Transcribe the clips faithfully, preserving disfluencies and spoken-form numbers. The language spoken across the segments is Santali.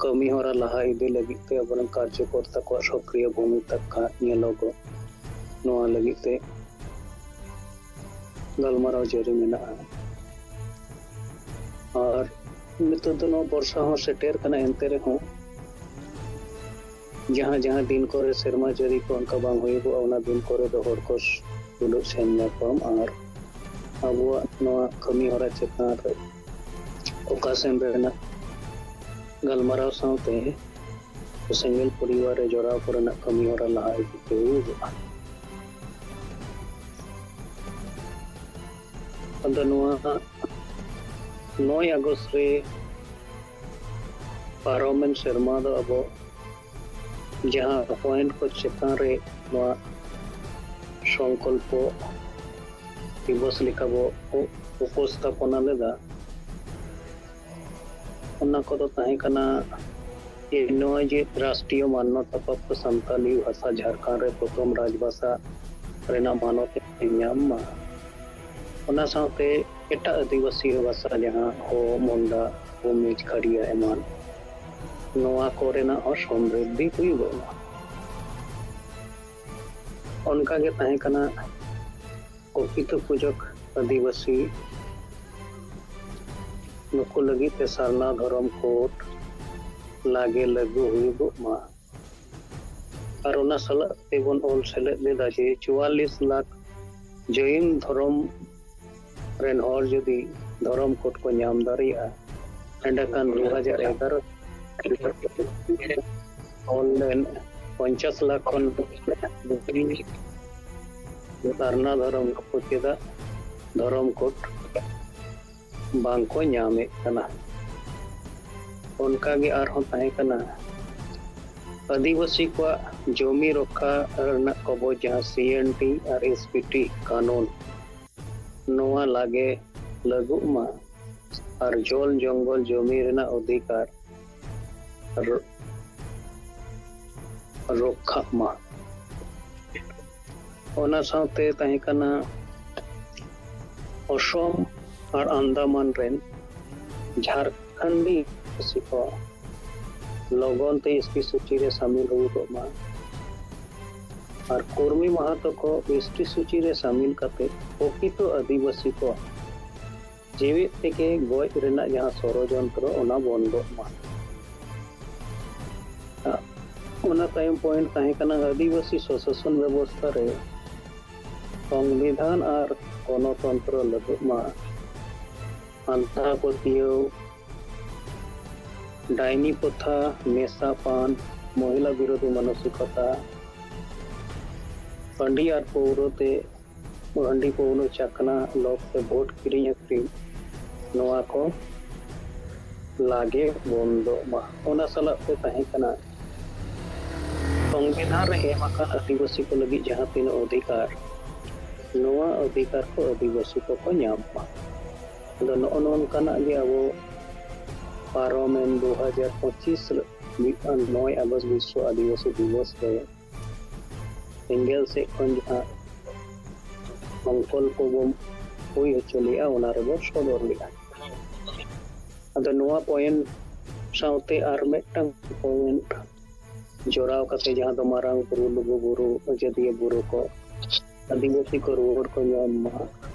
ᱠᱟᱹᱢᱤ ᱦᱚᱨᱟ ᱞᱟᱦᱟ ᱤᱫᱤ ᱞᱟᱹᱜᱤᱫ ᱛᱮ ᱟᱵᱚᱨᱮᱱ ᱠᱟᱨᱡᱚᱠᱚᱨᱛᱟ ᱠᱚᱣᱟᱜ ᱥᱚᱠᱨᱤᱭᱚ ᱵᱷᱩᱢᱤᱠᱟ ᱧᱮᱞᱚᱜᱚᱜ, ᱱᱚᱣᱟ ᱞᱟᱹᱜᱤᱫ ᱛᱮ ᱜᱟᱞᱢᱟᱨᱟᱣ ᱡᱟᱹᱨᱤ ᱢᱮᱱᱟᱜᱼᱟ᱾ ᱟᱨ ᱱᱤᱛᱚᱜ ᱫᱚ ᱱᱚᱣᱟ ᱵᱚᱨᱥᱟ ᱦᱚᱸ ᱥᱮᱴᱮᱨ ᱠᱟᱱᱟ, ᱮᱱᱛᱮ ᱨᱮᱦᱚᱸ ᱡᱟᱦᱟᱸ ᱡᱟᱦᱟᱸ ᱫᱤᱱ ᱠᱚᱨᱮ ᱥᱮᱨᱢᱟ ᱡᱟᱹᱲᱤ ᱠᱚ ᱚᱱᱠᱟ ᱵᱟᱝ ᱦᱩᱭᱩᱜᱚᱜᱼᱟ, ᱚᱱᱟ ᱫᱤᱱ ᱠᱚᱨᱮ ᱫᱚ ᱦᱚᱲ ᱠᱚ ᱫᱩᱲᱩᱵ ᱥᱮᱱ ᱧᱟᱯᱟᱢ ᱟᱨ ᱟᱵᱚᱣᱟᱜ ᱱᱚᱣᱟ ᱠᱟᱹᱢᱤ ᱦᱚᱨᱟ ᱪᱮᱛᱟᱱ ᱨᱮ ᱚᱠᱟ ᱥᱮᱱ ᱨᱮᱱᱟᱜ ᱜᱟᱞᱢᱟᱨᱟᱣ ᱥᱟᱶᱛᱮ ᱥᱮᱸᱜᱮᱞ ᱯᱚᱨᱤᱵᱟᱨ ᱨᱮ ᱡᱚᱲᱟᱣ ᱠᱚᱨᱮᱱᱟᱜ ᱠᱟᱹᱢᱤ ᱦᱚᱨᱟ ᱞᱟᱦᱟ ᱤᱫᱤ ᱛᱮ ᱦᱩᱭᱩᱜᱚᱜᱼᱟ᱾ ᱟᱫᱚ ᱱᱚᱣᱟ ᱱᱚᱭ ᱟᱜᱚᱥᱴ ᱨᱮ ᱯᱟᱨᱚᱢᱮᱱ ᱥᱮᱨᱢᱟ ᱫᱚ ᱟᱵᱚ ᱡᱟᱦᱟᱸ ᱯᱚᱭᱮᱱᱴ ᱠᱚ ᱪᱮᱛᱟᱱ ᱨᱮ ᱱᱚᱣᱟ ᱥᱚᱝᱠᱚᱞᱯᱚ ᱫᱤᱵᱚᱥ ᱞᱮᱠᱟ ᱵᱚ ᱩᱯᱚᱥᱛᱷᱟᱯᱚᱱᱟ ᱞᱮᱫᱟ, ᱚᱱᱟ ᱠᱚᱫᱚ ᱛᱟᱦᱮᱸ ᱠᱟᱱᱟ ᱡᱮ ᱱᱚᱜᱼᱚᱭ ᱡᱮ ᱨᱟᱥᱴᱨᱤᱭᱚ ᱢᱟᱱᱱᱚᱛᱟ ᱯᱨᱟᱯᱛᱚ ᱥᱟᱱᱛᱟᱞᱤ ᱵᱷᱟᱥᱟ ᱡᱷᱟᱲᱠᱷᱚᱸᱰ ᱨᱮ ᱯᱨᱚᱛᱷᱚᱢ ᱨᱟᱡᱽᱵᱷᱟᱥᱟ ᱨᱮᱱᱟᱜ ᱢᱟᱱᱚᱛ ᱮ ᱧᱟᱢ ᱢᱟ, ᱚᱱᱟ ᱥᱟᱶᱛᱮ ᱮᱴᱟᱜ ᱟᱹᱫᱤᱵᱟᱹᱥᱤ ᱵᱷᱟᱥᱟ ᱡᱟᱦᱟᱸ ᱦᱳ, ᱢᱩᱱᱰᱟ, ᱵᱷᱩᱢᱤᱡᱽ, ᱠᱷᱟᱰᱤᱭᱟ ᱮᱢᱟᱱ, ᱱᱚᱣᱟ ᱠᱚᱨᱮᱱᱟᱜ ᱦᱚᱸ ᱥᱚᱢᱨᱤᱫᱷᱤ ᱦᱩᱭᱩᱜᱚᱜ ᱢᱟ᱾ ᱚᱱᱠᱟᱜᱮ ᱛᱟᱦᱮᱸ ᱠᱟᱱᱟ ᱯᱨᱚᱠᱤᱛᱚ ᱯᱩᱡᱚᱠ ᱟᱹᱫᱤᱵᱟᱹᱥᱤ, ᱱᱩᱠᱩ ᱞᱟᱹᱜᱤᱫ ᱛᱮ ᱥᱟᱨᱱᱟ ᱫᱷᱚᱨᱚᱢ ᱠᱳᱰ ᱞᱟᱜᱮ ᱞᱟᱹᱜᱩ ᱦᱩᱭᱩᱜᱚᱜ ᱢᱟ᱾ ᱟᱨ ᱚᱱᱟ ᱥᱟᱞᱟᱜ ᱛᱮᱵᱚᱱ ᱚᱞ ᱥᱮᱞᱮᱫ ᱞᱮᱫᱟ ᱡᱮ ᱪᱩᱣᱟᱞᱞᱤᱥ ᱞᱟᱠᱷ ᱡᱚᱭᱤᱱ ᱫᱷᱚᱨᱚᱢ ᱨᱮᱱ ᱦᱚᱲ ᱡᱩᱫᱤ ᱫᱷᱚᱨᱚᱢ ᱠᱳᱰ ᱠᱚ ᱧᱟᱢ ᱫᱟᱲᱮᱭᱟᱜᱼᱟ, ᱮᱸᱰᱮᱠᱷᱟᱱ ᱫᱩ ᱦᱟᱡᱟᱨ ᱮᱜᱟᱨᱚ ᱚᱞ ᱞᱮᱱ ᱯᱚᱧᱪᱟᱥ ᱞᱟᱠᱷ ᱠᱷᱚᱱ ᱵᱮᱥᱤ ᱥᱟᱨᱱᱟ ᱫᱷᱚᱨᱚᱢ ᱠᱚ ᱪᱮᱫᱟᱜ ᱫᱷᱚᱨᱚᱢ ᱠᱳᱰ ᱵᱟᱝ ᱠᱚ ᱧᱟᱢᱮᱫ ᱠᱟᱱᱟ᱾ ᱚᱱᱠᱟ ᱜᱮ ᱟᱨᱦᱚᱸ ᱛᱟᱦᱮᱸ ᱠᱟᱱᱟ ᱟᱹᱫᱤᱵᱟᱹᱥᱤ ᱠᱚᱣᱟᱜ ᱡᱚᱢᱤ ᱨᱚᱠᱠᱷᱟ ᱨᱮᱱᱟᱜ ᱠᱚᱵᱚᱡ, ᱡᱟᱦᱟᱸ ᱥᱤ ᱮᱱ ᱴᱤ ᱟᱨ ᱮᱥ ᱯᱤ ᱴᱤ ᱠᱟᱹᱱᱩᱱ, ᱱᱚᱣᱟ ᱞᱟᱜᱮ ᱞᱟᱹᱜᱩᱜ ᱢᱟ ᱟᱨ ᱡᱚᱞ ᱡᱚᱝᱜᱚᱞ ᱡᱚᱢᱤ ᱨᱮᱱᱟᱜ ᱚᱫᱷᱤᱠᱟᱨ ᱨᱚ-, ᱨᱚᱠᱠᱷᱟᱜ ᱢᱟ᱾ ᱚᱱᱟ ᱥᱟᱶᱛᱮ ᱛᱟᱦᱮᱸ ᱠᱟᱱᱟ ᱚᱥᱚᱢ ᱟᱨ ᱟᱱᱫᱟᱢᱟᱱ ᱨᱮᱱ ᱡᱷᱟᱨᱠᱷᱚᱸᱰᱤ ᱟᱹᱫᱤᱵᱟᱹᱥᱤ ᱠᱚ ᱞᱚᱜᱚᱱ ᱛᱮ ᱮᱥᱴᱤ ᱥᱩᱪᱤ ᱨᱮ ᱥᱟᱢᱤᱞ ᱦᱩᱭᱩᱜᱚᱜ ᱢᱟ᱾ ᱟᱨ ᱠᱩᱨᱢᱤ ᱢᱟᱦᱟᱛᱚ ᱠᱚ ᱮᱥᱴᱤ ᱥᱩᱪᱤ ᱨᱮ ᱥᱟᱢᱤᱞ ᱠᱟᱛᱮ ᱯᱨᱚᱠᱤᱛᱚ ᱟᱹᱫᱤᱵᱟᱹᱥᱤ ᱠᱚ ᱡᱤᱣᱮᱫ ᱛᱮᱜᱮ ᱜᱚᱡ ᱨᱮᱱᱟᱜ ᱡᱟᱦᱟᱸ ᱥᱚᱲᱚᱡᱚᱱᱛᱨᱚ, ᱚᱱᱟ ᱵᱚᱱᱫᱚᱜ ᱢᱟ᱾ ᱚᱱᱟ ᱛᱟᱭᱚᱢ ᱯᱚᱭᱮᱱᱴ ᱛᱟᱦᱮᱸ ᱠᱟᱱᱟ ᱟᱹᱫᱤᱵᱟᱹᱥᱤ ᱥᱚᱥᱟᱥᱚᱱ ᱵᱮᱵᱚᱥᱛᱷᱟ ᱨᱮ ᱥᱚᱝᱵᱤᱫᱷᱟᱱ ᱟᱨ ᱜᱚᱱᱚᱛᱚᱱᱛᱨᱚ ᱞᱟᱹᱜᱩᱜ ᱢᱟ᱾ ᱟᱸᱫᱷᱟ ᱯᱟᱹᱛᱭᱟᱹᱣ, ᱰᱟᱭᱱᱤ ᱯᱨᱚᱛᱷᱟ, ᱱᱮᱥᱟ ᱯᱟᱱ, ᱢᱚᱦᱤᱞᱟ ᱵᱤᱨᱳᱫᱷᱤ ᱢᱟᱱᱚᱥᱤᱠᱚᱛᱟ, ᱦᱟᱺᱰᱤ ᱟᱨ ᱯᱟᱹᱣᱨᱟᱹ ᱛᱮ, ᱦᱟᱺᱰᱤ ᱯᱟᱹᱣᱨᱟᱹ ᱪᱟᱠᱷᱱᱟ ᱞᱚᱵᱽ ᱛᱮ ᱵᱷᱳᱴ ᱠᱤᱨᱤᱧ ᱟᱹᱠᱷᱨᱤᱧ, ᱱᱚᱣᱟ ᱠᱚ ᱞᱟᱜᱮ ᱵᱚᱱᱫᱚᱜ ᱢᱟ᱾ ᱚᱱᱟ ᱥᱟᱞᱟᱜ ᱛᱮ ᱛᱟᱦᱮᱸ ᱠᱟᱱᱟ ᱥᱚᱝᱵᱤᱫᱷᱟᱱ ᱨᱮ ᱮᱢ ᱟᱠᱟᱱ ᱟᱹᱫᱤᱵᱟᱹᱥᱤ ᱠᱚ ᱞᱟᱹᱜᱤᱫ ᱡᱟᱦᱟᱸ ᱛᱤᱱᱟᱹᱜ ᱚᱫᱷᱤᱠᱟᱨ, ᱱᱚᱣᱟ ᱚᱫᱷᱤᱠᱟᱨ ᱠᱚ ᱟᱹᱫᱤᱵᱟᱹᱥᱤ ᱠᱚᱠᱚ ᱧᱟᱢ ᱢᱟ᱾ ᱟᱫᱚ ᱱᱚᱜᱼᱚ ᱱᱚᱝᱠᱟᱱᱟᱜ ᱜᱮ ᱟᱵᱚ ᱯᱟᱨᱚᱢᱮᱱ ᱫᱩ ᱦᱟᱡᱟᱨ ᱯᱚᱸᱪᱤᱥ ᱱᱚᱭ ᱟᱜᱚᱥᱴ ᱵᱤᱥᱥᱚ ᱟᱹᱫᱤᱵᱟᱹᱥᱤ ᱫᱤᱵᱚᱥ ᱨᱮ ᱥᱮᱸᱜᱮᱞ ᱥᱮᱫ ᱠᱷᱚᱱ ᱡᱟᱦᱟᱸ ᱥᱚᱝᱠᱚᱞᱯᱚ ᱵᱚᱱ ᱦᱩᱭ ᱦᱚᱪᱚ ᱞᱮᱫᱼᱟ, ᱚᱱᱟ ᱨᱮᱵᱚᱱ ᱥᱚᱫᱚᱨ ᱞᱮᱫᱼᱟ᱾ ᱟᱫᱚ ᱱᱚᱣᱟ ᱯᱚᱭᱮᱱᱴ ᱥᱟᱶᱛᱮ ᱟᱨ ᱢᱤᱫᱴᱟᱝ ᱯᱚᱭᱮᱱᱴ ᱡᱚᱲᱟᱣ ᱠᱟᱛᱮ, ᱡᱟᱦᱟᱸ ᱫᱚ ᱢᱟᱨᱟᱝ ᱵᱩᱨᱩ, ᱞᱩᱜᱩ ᱵᱩᱨᱩ, ᱟᱡᱟᱫᱤᱭᱟᱹ ᱵᱩᱨᱩ ᱠᱚ ᱟᱹᱫᱤᱵᱟᱹᱥᱤ ᱠᱚ ᱨᱩᱣᱟᱹᱲ ᱠᱚ ᱧᱟᱢ ᱢᱟ,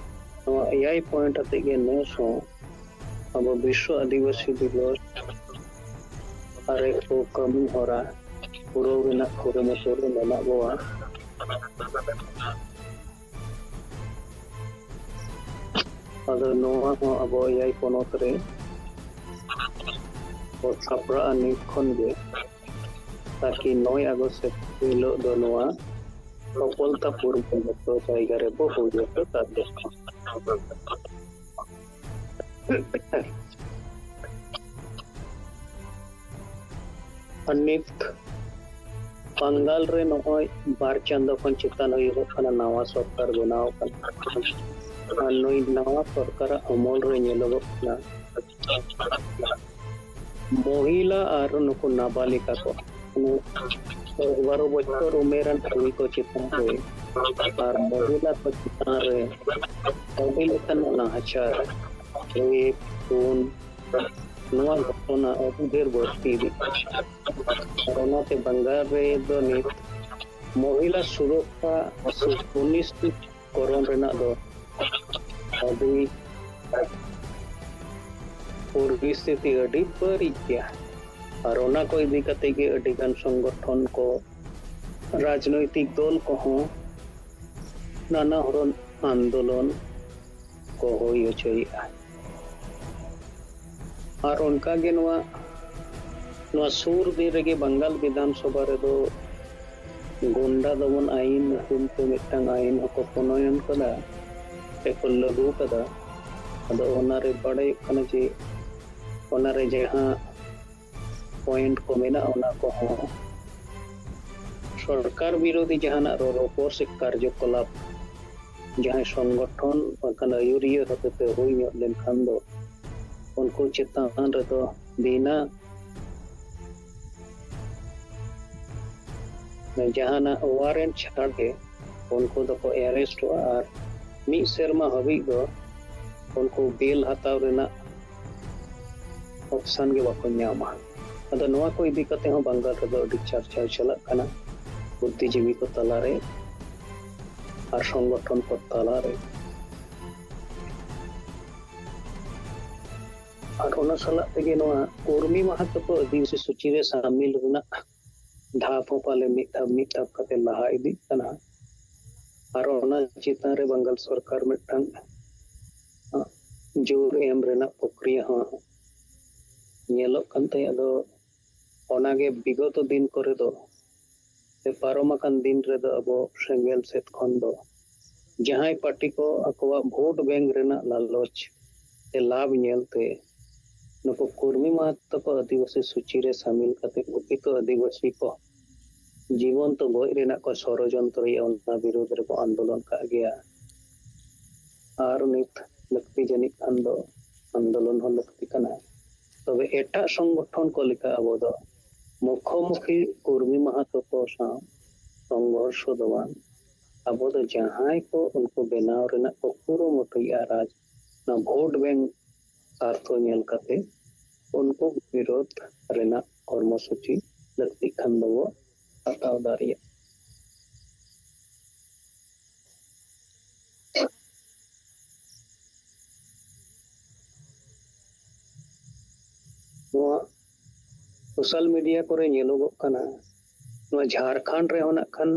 ᱱᱚᱣᱟ ᱮᱭᱟᱭ ᱯᱚᱭᱮᱱᱴ ᱟᱛᱮ ᱜᱮ ᱱᱮᱥ ᱦᱚᱸ ᱟᱵᱚ ᱵᱤᱥᱥᱚ ᱟᱹᱫᱤᱵᱟᱹᱥᱤ ᱫᱤᱵᱚᱥ ᱟᱨ ᱮᱠ ᱠᱚ ᱠᱟᱹᱢᱤ ᱦᱚᱨᱟ ᱯᱩᱨᱟᱹᱣ ᱨᱮᱱᱟᱜ ᱠᱩᱨᱩᱢᱩᱴᱩ ᱨᱮ ᱢᱮᱱᱟᱜ ᱵᱚᱣᱟ᱾ ᱟᱫᱚ ᱱᱚᱣᱟ ᱦᱚᱸ ᱟᱵᱚ ᱮᱭᱟᱭ ᱯᱚᱱᱚᱛ ᱨᱮ ᱵᱚ ᱥᱟᱯᱲᱟᱜᱼᱟ ᱱᱤᱛ ᱠᱷᱚᱱ ᱜᱮ, ᱛᱟᱠᱤ ᱱᱚᱭ ᱟᱜᱚᱥᱴ ᱦᱤᱞᱳᱜ ᱫᱚ ᱱᱚᱣᱟ ᱥᱚᱯᱷᱚᱞᱛᱟᱯᱩᱨ ᱡᱚᱛᱚ ᱡᱟᱭᱜᱟ ᱨᱮᱵᱚ ᱦᱩᱭ ᱦᱚᱪᱚ ᱫᱟᱲᱮᱭᱟᱜ ᱢᱟ᱾ ᱟᱨ ᱱᱤᱛ ᱵᱟᱝᱜᱟᱞ ᱨᱮ ᱱᱚᱜᱼᱚᱭ ᱵᱟᱨ ᱪᱟᱸᱫᱚ ᱠᱷᱚᱱ ᱪᱮᱛᱟᱱ ᱦᱩᱭᱩᱜᱚᱜ ᱠᱟᱱᱟ, ᱱᱟᱣᱟ ᱥᱚᱨᱠᱟᱨ ᱵᱮᱱᱟᱣ ᱟᱠᱟᱱᱟ᱾ ᱟᱨ ᱱᱩᱭ ᱱᱟᱣᱟ ᱥᱚᱨᱠᱟᱨᱟᱜ ᱟᱢᱚᱞ ᱨᱮ ᱧᱮᱞᱚᱜᱚᱜ ᱠᱟᱱᱟ, ᱢᱚᱦᱤᱞᱟ ᱟᱨ ᱱᱩᱠᱩ ᱱᱟᱵᱟᱞᱤᱠᱟ ᱠᱚ, ᱢᱟᱱᱮ ᱵᱟᱨᱚ ᱵᱚᱪᱷᱚᱨ ᱩᱢᱮᱨᱟᱱ ᱠᱩᱲᱤ ᱠᱚ ᱪᱮᱛᱟᱱ ᱨᱮ ᱟᱨ ᱢᱚᱦᱤᱞᱟ ᱠᱚ ᱪᱮᱛᱟᱱ ᱨᱮ ᱟᱹᱰᱤ ᱞᱮᱠᱟᱱ ᱱᱟᱦᱟᱪᱟᱨ, ᱨᱮᱯ, ᱠᱷᱩᱱ, ᱱᱚᱣᱟ ᱜᱷᱚᱴᱚᱱᱟ ᱟᱹᱰᱤ ᱰᱷᱮᱨ ᱵᱟᱹᱲᱛᱤ ᱤᱫᱤᱜ ᱠᱟᱱᱟ᱾ ᱟᱨ ᱚᱱᱟᱛᱮ ᱵᱟᱝᱜᱟᱞ ᱨᱮᱫᱚ ᱱᱤᱛ ᱢᱚᱦᱤᱞᱟ ᱥᱩᱨᱚᱠᱠᱷᱟ ᱥᱩᱱᱤᱥᱪᱤᱛ ᱠᱚᱨᱚᱱ ᱨᱮᱱᱟᱜ ᱫᱚ ᱟᱹᱰᱤ ᱯᱚᱨᱤᱥᱛᱷᱤᱛᱤ ᱟᱹᱰᱤ ᱵᱟᱹᱲᱤᱡ ᱜᱮᱭᱟ᱾ ᱟᱨ ᱚᱱᱟ ᱠᱚ ᱤᱫᱤ ᱠᱟᱛᱮ ᱜᱮ ᱟᱹᱰᱤ ᱜᱟᱱ ᱥᱚᱝᱜᱚᱴᱷᱚᱱ ᱠᱚ, ᱨᱟᱡᱽᱱᱳᱭᱛᱤᱠ ᱫᱚᱞ ᱠᱚᱦᱚᱸ ᱱᱟᱱᱟ ᱦᱩᱱᱟᱹᱨ ᱟᱱᱫᱳᱞᱚᱱ ᱠᱚ ᱦᱩᱭ ᱦᱚᱪᱚᱭᱮᱫᱼᱟ᱾ ᱟᱨ ᱚᱱᱠᱟᱜᱮ ᱱᱚᱣᱟ ᱱᱚᱣᱟ ᱥᱩᱨ ᱫᱤᱱ ᱨᱮᱜᱮ ᱵᱟᱝᱜᱟᱞ ᱵᱤᱫᱷᱟᱱ ᱥᱚᱵᱷᱟ ᱨᱮᱫᱚ ᱜᱩᱱᱰᱟ ᱫᱚᱢᱚᱱ ᱟᱭᱤᱱ ᱧᱩᱛᱩᱢ ᱛᱮ ᱢᱤᱫᱴᱟᱝ ᱟᱭᱤᱱ ᱦᱚᱸᱠᱚ ᱯᱨᱚᱱᱚᱭᱚᱱ ᱠᱟᱫᱟ, ᱥᱮᱠᱚ ᱞᱟᱹᱜᱩ ᱠᱟᱫᱟ᱾ ᱟᱫᱚ ᱚᱱᱟᱨᱮ ᱵᱟᱲᱟᱭᱚᱜ ᱠᱟᱱᱟ ᱡᱮ ᱚᱱᱟᱨᱮ ᱡᱟᱦᱟᱸ ᱯᱚᱭᱮᱱᱴ ᱠᱚ ᱢᱮᱱᱟᱜᱼᱟ, ᱚᱱᱟ ᱠᱚᱦᱚᱸ ᱥᱚᱨᱠᱟᱨ ᱵᱤᱨᱳᱫᱷᱤ ᱡᱟᱦᱟᱱᱟᱜ ᱨᱚᱨᱚᱯᱚᱲ ᱥᱮ ᱠᱟᱨᱡᱚᱠᱚᱞᱟᱯ ᱡᱟᱦᱟᱸᱭ ᱥᱚᱝᱜᱚᱴᱷᱚᱱ ᱵᱟᱝᱠᱷᱟᱱ ᱟᱹᱭᱩᱨᱤᱭᱟᱹ ᱦᱚᱛᱮᱛᱮ ᱦᱩᱭ ᱧᱚᱜ ᱞᱮᱱᱠᱷᱟᱱ ᱫᱚ ᱩᱱᱠᱩ ᱪᱮᱛᱟᱱ ᱨᱮᱫᱚ ᱵᱤᱱᱟ ᱡᱟᱦᱟᱱᱟᱜ ᱳᱣᱟᱨᱮᱱᱴ ᱪᱷᱟᱲ ᱜᱮ ᱩᱱᱠᱩ ᱫᱚᱠᱚ ᱮᱨᱮᱥᱴᱚᱜᱼᱟ ᱟᱨ ᱢᱤᱫ ᱥᱮᱨᱢᱟ ᱦᱟᱹᱵᱤᱡ ᱫᱚ ᱩᱱᱠᱩ ᱵᱮᱞ ᱦᱟᱛᱟᱣ ᱨᱮᱱᱟᱜ ᱚᱯᱥᱟᱱ ᱜᱮ ᱵᱟᱠᱚ ᱧᱟᱢᱟ᱾ ᱟᱫᱚ ᱱᱚᱣᱟ ᱠᱚ ᱤᱫᱤ ᱠᱟᱛᱮ ᱦᱚᱸ ᱵᱟᱝᱜᱟᱞ ᱨᱮᱫᱚ ᱟᱹᱰᱤ ᱪᱟᱨᱪᱟ ᱪᱟᱞᱟᱜ ᱠᱟᱱᱟ ᱵᱩᱫᱽᱫᱷᱤᱡᱤᱵᱤ ᱠᱚ ᱛᱟᱞᱟᱨᱮ ᱟᱨ ᱥᱚᱝᱜᱚᱴᱷᱚᱱ ᱠᱚ ᱛᱟᱞᱟᱨᱮ᱾ ᱟᱨ ᱚᱱᱟ ᱥᱟᱞᱟᱜ ᱛᱮᱜᱮ ᱱᱚᱣᱟ ᱠᱚᱨᱢᱤ ᱢᱟᱦᱟ ᱛᱟᱠᱚ ᱟᱹᱫᱤᱵᱟᱹᱥᱤ ᱥᱩᱪᱤ ᱨᱮ ᱥᱟᱢᱤᱞ ᱨᱮᱱᱟᱜ ᱫᱷᱟᱯ ᱦᱚᱸ ᱯᱟᱞᱮ ᱢᱤᱫ ᱫᱷᱟᱯ ᱢᱤᱫ ᱫᱷᱟᱯ ᱠᱟᱛᱮ ᱞᱟᱦᱟ ᱤᱫᱤᱜ ᱠᱟᱱᱟ᱾ ᱟᱨ ᱚᱱᱟ ᱪᱮᱛᱟᱱ ᱨᱮ ᱵᱟᱝᱜᱟᱞ ᱥᱚᱨᱠᱟᱨ ᱢᱤᱫᱴᱟᱝ, ᱟᱸ, ᱡᱳᱨ ᱮᱢ ᱨᱮᱱᱟᱜ ᱯᱨᱚᱠᱨᱤᱭᱟ ᱦᱚᱸ ᱧᱮᱞᱚᱜ ᱠᱟᱱ ᱛᱟᱦᱮᱸᱫ᱾ ᱟᱫᱚ ᱚᱱᱟᱜᱮ ᱵᱤᱜᱚᱛᱚ ᱫᱤᱱ ᱠᱚᱨᱮ ᱫᱚ ᱥᱮ ᱯᱟᱨᱚᱢ ᱟᱠᱟᱱ ᱫᱤᱱ ᱨᱮᱫᱚ ᱟᱵᱚ ᱥᱮᱸᱜᱮᱞ ᱥᱮᱫ ᱠᱷᱚᱱ ᱫᱚ ᱡᱟᱦᱟᱸᱭ ᱯᱟᱨᱴᱤ ᱠᱚ ᱟᱠᱚᱣᱟᱜ ᱵᱷᱳᱴ ᱵᱮᱝᱠ ᱨᱮᱱᱟᱜ ᱞᱟᱞᱚᱪ ᱥᱮ ᱞᱟᱵᱷ ᱧᱮᱞᱛᱮ ᱱᱩᱠᱩ ᱠᱚᱨᱢᱤ ᱢᱟᱦᱟᱛᱚ ᱠᱚ ᱟᱹᱫᱤᱵᱟᱹᱥᱤ ᱥᱩᱪᱤ ᱨᱮ ᱥᱟᱢᱤᱞ ᱠᱟᱛᱮ ᱯᱨᱚᱠᱨᱤᱛᱚ ᱟᱹᱫᱤᱵᱟᱹᱥᱤ ᱠᱚ ᱡᱤᱵᱚᱱᱛᱚ ᱜᱚᱡ ᱨᱮᱱᱟᱜ ᱠᱚ ᱥᱚᱨᱚᱡᱚᱱᱛᱨᱚᱭᱮᱫᱼᱟ, ᱚᱱᱟ ᱵᱤᱨᱩᱫᱽ ᱨᱮᱠᱚ ᱟᱱᱫᱳᱞᱚᱱ ᱠᱟᱜ ᱜᱮᱭᱟ᱾ ᱟᱨ ᱱᱤᱛ ᱞᱟᱹᱠᱛᱤ ᱡᱟᱹᱱᱤᱡ ᱠᱷᱟᱱ ᱫᱚ ᱟᱱᱫᱳᱞᱚᱱ ᱦᱚᱸ ᱞᱟᱹᱠᱛᱤ ᱠᱟᱱᱟ᱾ ᱛᱚᱵᱮ ᱮᱴᱟᱜ ᱥᱚᱝᱜᱚᱴᱷᱚᱱ ᱠᱚ ᱞᱮᱠᱟ ᱟᱵᱚ ᱫᱚ ᱢᱩᱠᱷᱚᱢᱩᱠᱷᱤ ᱠᱚᱨᱢᱤ ᱢᱟᱦᱟᱛᱚ ᱠᱚ ᱥᱟᱶ ᱥᱚᱝᱜᱷᱚᱨᱥᱚ ᱫᱚ ᱵᱟᱝ, ᱟᱵᱚ ᱫᱚ ᱡᱟᱦᱟᱸᱭ ᱠᱚ ᱩᱱᱠᱩ ᱵᱮᱱᱟᱣ ᱨᱮᱱᱟᱜ ᱠᱚ ᱠᱩᱨᱩᱢᱩᱴᱩᱭᱮᱫᱼᱟ ᱨᱟᱡᱽ, ᱚᱱᱟ ᱵᱷᱳᱴ ᱵᱮᱝᱠ ᱥᱟᱨᱛᱷᱚ ᱧᱮᱞ ᱠᱟᱛᱮ ᱩᱱᱠᱩ ᱵᱤᱨᱳᱫᱷ ᱨᱮᱱᱟᱜ ᱠᱚᱨᱢᱚᱥᱩᱪᱤ ᱞᱟᱹᱠᱛᱤᱜ ᱠᱷᱟᱱ ᱫᱚᱵᱚ ᱦᱟᱛᱟᱣ ᱫᱟᱲᱮᱭᱟᱜᱼᱟ᱾ ᱱᱚᱣᱟ ᱥᱳᱥᱟᱞ ᱢᱤᱰᱤᱭᱟ ᱠᱚᱨᱮ ᱧᱮᱞᱚᱜᱚᱜ ᱠᱟᱱᱟ, ᱱᱚᱣᱟ ᱡᱷᱟᱲᱠᱷᱚᱸᱰ ᱨᱮᱦᱚᱸ ᱱᱟᱜ ᱠᱷᱟᱱ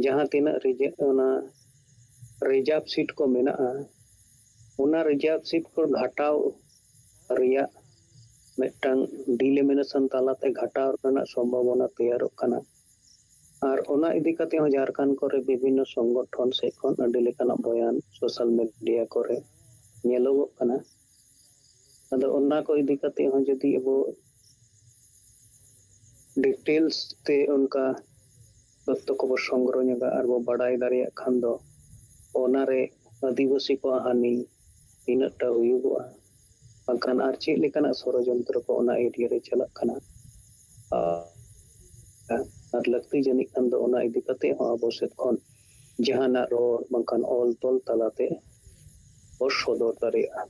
ᱡᱟᱦᱟᱸ ᱛᱤᱱᱟᱹᱜ ᱨᱤᱡᱟᱹ-, ᱚᱱᱟ ᱨᱤᱡᱟᱨᱵᱷ ᱥᱤᱴ ᱠᱚ ᱢᱮᱱᱟᱜᱼᱟ, ᱚᱱᱟ ᱨᱤᱡᱟᱨᱵᱷ ᱥᱤᱴ ᱠᱚ ᱜᱷᱟᱴᱟᱣ ᱨᱮᱭᱟᱜ ᱢᱤᱫᱴᱟᱝ ᱰᱤᱞᱤᱢᱤᱱᱮᱥᱚᱱ ᱛᱟᱞᱟᱛᱮ ᱜᱷᱟᱴᱟᱣ ᱨᱮᱱᱟᱜ ᱥᱚᱢᱵᱷᱟᱵᱚᱱᱟ ᱛᱮᱭᱟᱨᱚᱜ ᱠᱟᱱᱟ᱾ ᱟᱨ ᱚᱱᱟ ᱤᱫᱤ ᱠᱟᱛᱮ ᱦᱚᱸ ᱡᱷᱟᱲᱠᱷᱚᱸᱰ ᱠᱚᱨᱮ ᱵᱤᱵᱷᱤᱱᱱᱚ ᱥᱚᱝᱜᱚᱴᱷᱚᱱ ᱥᱮᱫ ᱠᱷᱚᱱ ᱟᱹᱰᱤ ᱞᱮᱠᱟᱱᱟᱜ ᱵᱚᱭᱟᱱ ᱥᱳᱥᱟᱞ ᱢᱤᱰᱤᱭᱟ ᱠᱚᱨᱮ ᱧᱮᱞᱚᱜᱚᱜ ᱠᱟᱱᱟ᱾ ᱟᱫᱚ ᱚᱱᱟ ᱠᱚ ᱤᱫᱤ ᱠᱟᱛᱮ ᱦᱚᱸ ᱡᱩᱫᱤ ᱟᱵᱚ ᱰᱤᱴᱮᱞᱥ ᱛᱮ ᱚᱱᱠᱟ ᱛᱚᱛᱛᱷᱚ ᱠᱚᱵᱚ ᱥᱚᱝᱜᱨᱚᱦᱚ ᱧᱚᱜᱟ ᱟᱨ ᱵᱚ ᱵᱟᱰᱟᱭ ᱫᱟᱲᱮᱭᱟᱜ ᱠᱷᱟᱱ ᱫᱚ, ᱚᱱᱟᱨᱮ ᱟᱹᱫᱤᱵᱟᱹᱥᱤ ᱠᱚᱣᱟᱜ ᱦᱟᱹᱱᱤ ᱛᱤᱱᱟᱹᱜ ᱴᱟ ᱦᱩᱭᱩᱜᱚᱜᱼᱟ, ᱵᱟᱝᱠᱷᱟᱱ ᱟᱨ ᱪᱮᱫ ᱞᱮᱠᱟᱱᱟᱜ ᱥᱚᱲᱚᱡᱚᱱᱛᱨᱚ ᱠᱚ ᱚᱱᱟ ᱮᱨᱤᱭᱟ ᱨᱮ ᱪᱟᱞᱟᱜ ᱠᱟᱱᱟ᱾ ᱟᱨ, ᱟᱨ ᱞᱟᱹᱠᱛᱤ ᱡᱟᱹᱱᱤᱡ ᱠᱷᱟᱱ ᱫᱚ ᱚᱱᱟ ᱤᱫᱤ ᱠᱟᱛᱮ ᱦᱚᱸ ᱟᱵᱚ ᱥᱮᱫ ᱠᱷᱚᱱ ᱡᱟᱦᱟᱱᱟᱜ ᱨᱚᱲ ᱵᱟᱝᱠᱷᱟᱱ ᱚᱞ ᱛᱚᱞ ᱛᱟᱞᱟᱛᱮ ᱵᱚ ᱥᱚᱫᱚᱨ ᱫᱟᱲᱮᱭᱟᱜᱼᱟ᱾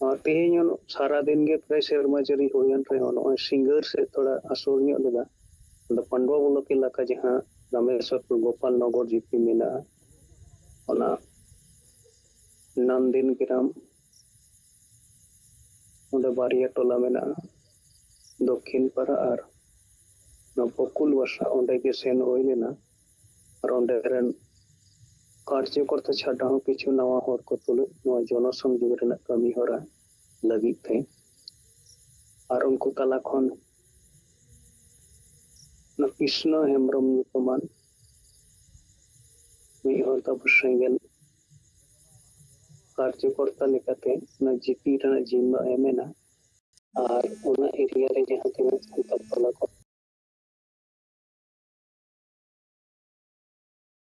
ᱟᱨ ᱛᱮᱦᱮᱧ ᱦᱚᱸ ᱥᱟᱨᱟ ᱫᱤᱱ ᱜᱮ ᱯᱨᱟᱭ ᱥᱮᱨᱢᱟ ᱡᱟᱹᱲᱤ ᱦᱩᱭᱮᱱ ᱨᱮᱦᱚᱸ, ᱱᱚᱜᱼᱚᱭ ᱥᱤᱸᱜᱟᱹᱲ ᱥᱮᱫ ᱛᱷᱚᱲᱟ ᱟᱹᱥᱩᱲ ᱧᱚᱜ ᱞᱮᱫᱟ᱾ ᱟᱫᱚ ᱯᱟᱱᱰᱩᱣᱟ ᱵᱞᱚᱠ ᱮᱞᱟᱠᱟ ᱡᱟᱦᱟᱸ ᱨᱟᱢᱮᱥᱣᱚᱨᱯᱩᱨ ᱜᱳᱯᱟᱞ ᱱᱚᱜᱚᱨ ᱡᱤᱯᱤ ᱢᱮᱱᱟᱜᱼᱟ, ᱚᱱᱟ ᱱᱟᱱᱫᱤᱱ ᱜᱨᱟᱢ, ᱚᱸᱰᱮ ᱵᱟᱨᱭᱟ ᱴᱚᱞᱟ ᱢᱮᱱᱟᱜᱼᱟ, ᱫᱚᱠᱠᱷᱤᱱ ᱯᱟᱲᱟ ᱟᱨ ᱱᱚᱣᱟ ᱵᱚᱠᱩᱞ ᱵᱟᱥᱟ, ᱚᱸᱰᱮ ᱜᱮ ᱥᱮᱱ ᱦᱩᱭ ᱞᱮᱱᱟ᱾ ᱟᱨ ᱚᱸᱰᱮ ᱨᱮᱱ ᱠᱟᱨᱡᱚᱠᱚᱨᱛᱟ ᱪᱷᱟᱰᱟ ᱦᱚᱸ ᱠᱤᱪᱷᱩ ᱱᱟᱣᱟ ᱦᱚᱲ ᱠᱚ ᱛᱩᱞᱩᱡ ᱱᱚᱣᱟ ᱡᱚᱱᱚᱥᱚᱝᱡᱳᱜᱽ ᱨᱮᱱᱟᱜ ᱠᱟᱹᱢᱤ ᱦᱚᱨᱟ ᱞᱟᱹᱜᱤᱫ ᱛᱮ, ᱟᱨ ᱩᱱᱠᱩ ᱛᱟᱞᱟ ᱠᱷᱚᱱ ᱚᱱᱟ ᱠᱨᱤᱥᱱᱚ ᱦᱮᱢᱵᱨᱚᱢ ᱧᱩᱛᱩᱢᱟᱱ ᱢᱤᱫ ᱦᱚᱲ ᱫᱚ ᱟᱵᱚ ᱥᱮᱸᱜᱮᱞ ᱠᱟᱨᱡᱚᱠᱚᱨᱛᱟ ᱞᱮᱠᱟᱛᱮ ᱚᱱᱟ ᱡᱤᱯᱤ ᱨᱮᱱᱟᱜ ᱡᱤᱢᱢᱟ ᱮᱢ ᱮᱱᱟ᱾ ᱟᱨ ᱚᱱᱟ ᱮᱨᱤᱭᱟ ᱨᱮ ᱡᱟᱦᱟᱸ ᱛᱤᱱᱟᱹᱜ ᱥᱟᱱᱛᱟᱲ ᱴᱚᱞᱟ ᱠᱚ